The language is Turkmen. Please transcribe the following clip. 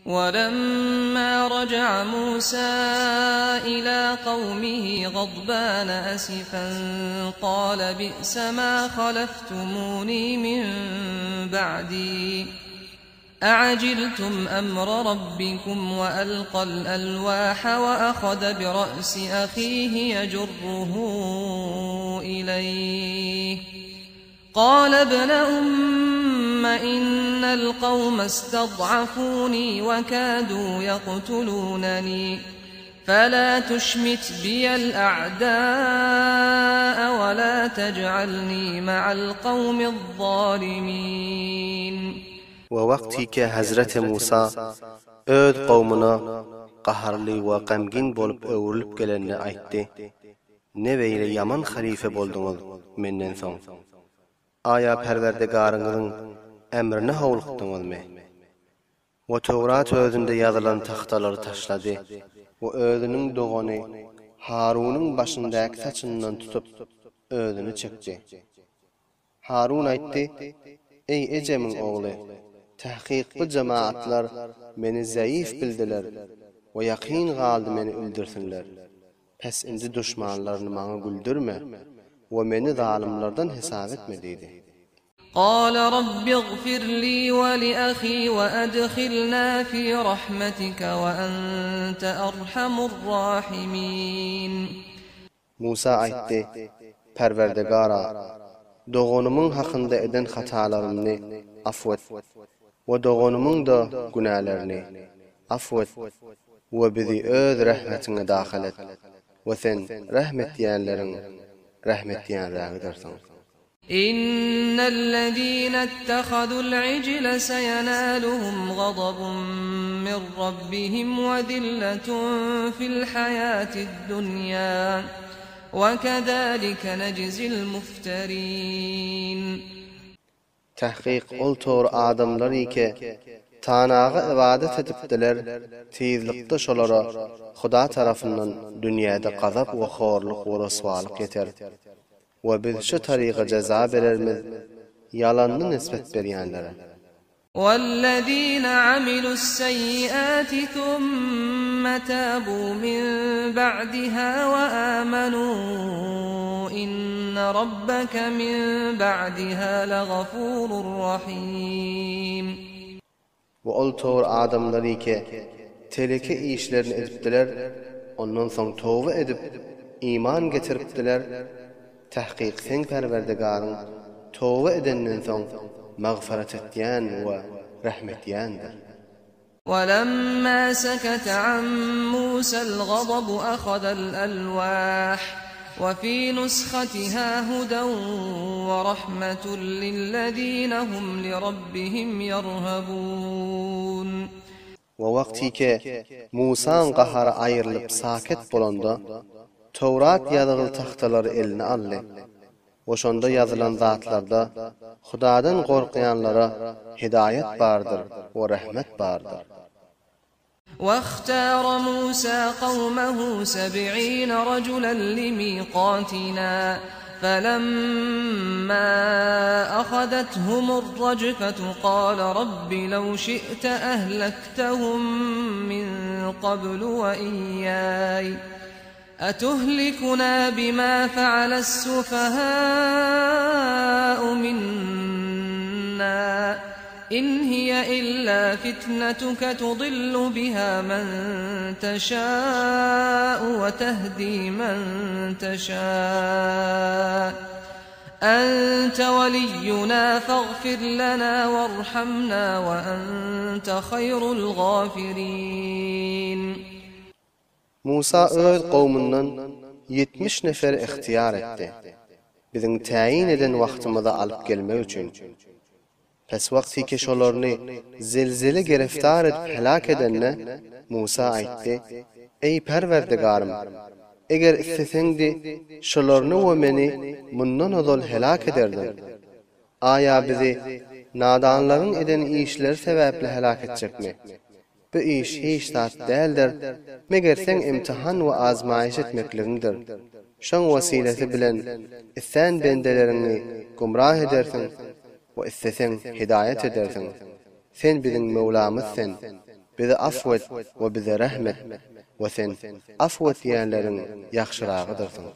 ولما رجع موسى إلى قومه غضبان أسفا قال بئس ما خلفتموني من بعدي أعجلتم أمر ربكم وألقى الألواح وأخذ برأس أخيه يجره إليه قال ابن أم إن القوم استضعفوني وكادوا يقتلونني فلا تشمت بي الأعداء ولا تجعلني مع القوم الظالمين We wagtyke Hezreti Musa öz kowmuna gaharly we gamgyn bolup öwrülip gelende aýtdy, Ne beýle ýaman halyfa bolduňyz menden soň? Aýa Perwerdigaryňyzyň emrine howlukdyňyzmy? We Töwrat özünde ýazylan tagtalary taşlady we özüniň dogany Harunyň başyndaky saçyndan tutup, özüne çekdi. Harun aýtdy, Eý, ejemiň ogly! Tahkyk bu jemagatlar meni zaif bildiler we ýakyn galdy meni öldürsinler. Pes indi duşmanlaryny maňa güldürme we meni zalymlardan hesap etme diýdi. Gala Rabbi ygfir li we li ahi we adhilna fi rahmetike we ente erhamur rahimin. Musa aýtdy, Perwerdigara, doganymyň hakynda eden hatalarymny afw et we doganymyň-da günälerini afw et we bizi Öz rehmetiňe dahyl et we Sen rehm etýänleriň rehm etýänrägidirsiň. Innellezine ittehazul ijle seyenaluhum gazabun min rabbihim we zilletun fil hayatid dunýa we kezalike nejzil mufterin. Tahkyk ol tory adamlar ike Tanaga ybadat edipdiler, tizlikde şolara Huda tarapyndan dünýäde gazap we horluk we ryswalyk ýeter. We biz şu taryga jeza berermiz ýalanny nisbet berýänlere. Wellezine amilu's-seýýiati thumma tabu min ba'diha we amanu inne rabbeke min ba'diha legafurur rahim. We ol towr adamlar ike teleke işlerini edipdiler, ondan soň toba edip, iman getiripdiler, tahkyk seň Perwerdigaryň toba edenden soň magfyrat etýän we rehm etýändir. Welemma sekete an Musal gazabu ahazal elwah we fi nuskhatiha huden we rahmetun lillezine hum li rabbihim ýerhabun. We wagtyke Musaň gahary aýrylyp saket bolanda, Töwrat ýazgyly tagtalary eline aldy we şonda ýazylan zatlarda Hudadan gorkýanlara hidaýat bardyr we rehmet bardyr. Wahtar Musa kawmehu seb'ine rajulen limiqatina, felemma ahazethumur rajfetu kale rabbi lew şi'te ehlektehum min kablu we iyyay, etuhlikuna bima feales-sufaha'u minna, in hiye illa fitnetuke tudillu biha men teşâ'u ve tehdî men teşâ. Ente veliyyuna fagfir lena werhamna ve ente hayrul gâfirîn. Musa öz kowmundan 70 neferi ygtyýar etdi, biziň täýin eden wagtymyza alyp gelmek üçin. Pes wagtyke şolaryny zelzele gereftar edip heläk edende, Musa aýtdy, Eý, Perwerdigarym! Eger isleseňdi, şolaryny we meni mundan ozal heläk ederdiň. Aýa bizi nadanlaryň eden işleri sebäpli heläk etjekmi? Bu iş hiç zat däldir, meger seň imtihan we azmaýyş etmekligiňdir. Şoň wesilesi bilen islän bendeleriňi gumrah edersiň we isleseň hidaýat edersiň. Sen biziň Möwlamyz sen. Bizi afw et we bize rehm et we Sen afw etýänleriň ýagşyragydyrsyň.